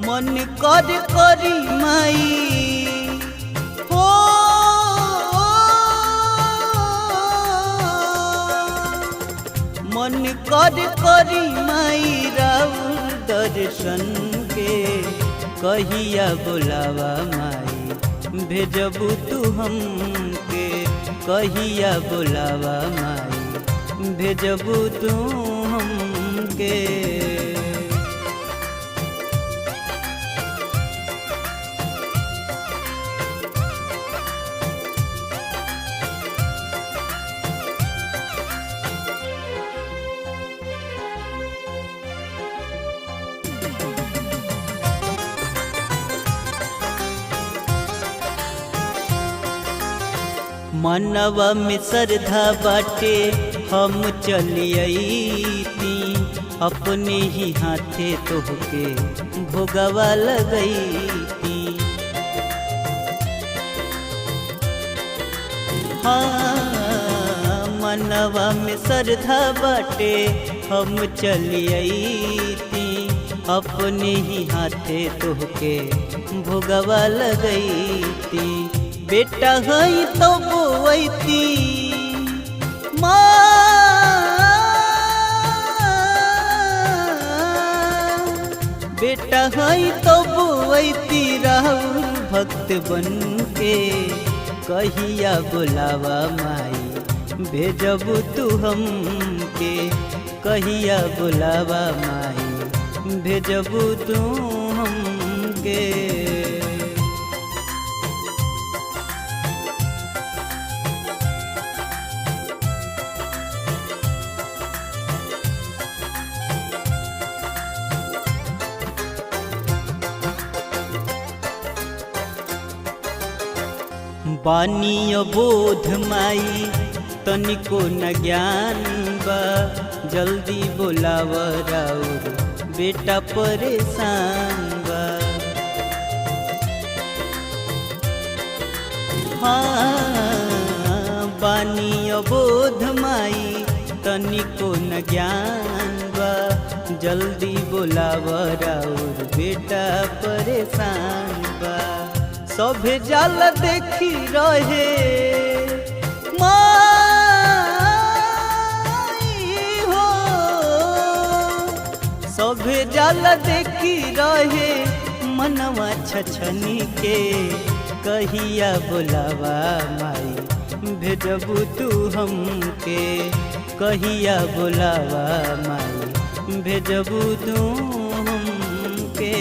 मन कर करी माई हो, मन कर करी माई राउर दर्शन के। कहिया बोलावा माई भेजबू तू हमके, कहिया बोलावा माई भेजबू तू हमके। मनवा में श्रद्धा बाटे हम चलियती, अपने ही हाथे तोहके भोगवा लगैती। हाँ, मनवा में श्रद्धा बाटे हम चलियती, अपने ही हाथे तोहके भोगवा लगैती। बेटा हई तो बोवैती माँ, बेटा हई तो बोवैती राहुल भक्त बन के। कहिया बोलावा माई भेजबू तू हमके, कहिया बोलावा माई भेजबू तू हमके। बानी अबोध माई तनिको न ज्ञान बा, जल्दी बोलाव राउर बेटा परेशान बा। हाँ, बानी अबोध माई तनिको न ज्ञान बा, जल्दी बोलाव राउर बेटा परेशान बा। सभे जाल देखी रहे माई हो, सभे जाल देखी रहे मनवा छछनी के। कहिया बोलावा माई भेजबू तू हमके, कहिया बोलावा माई भेजबू तू हमके।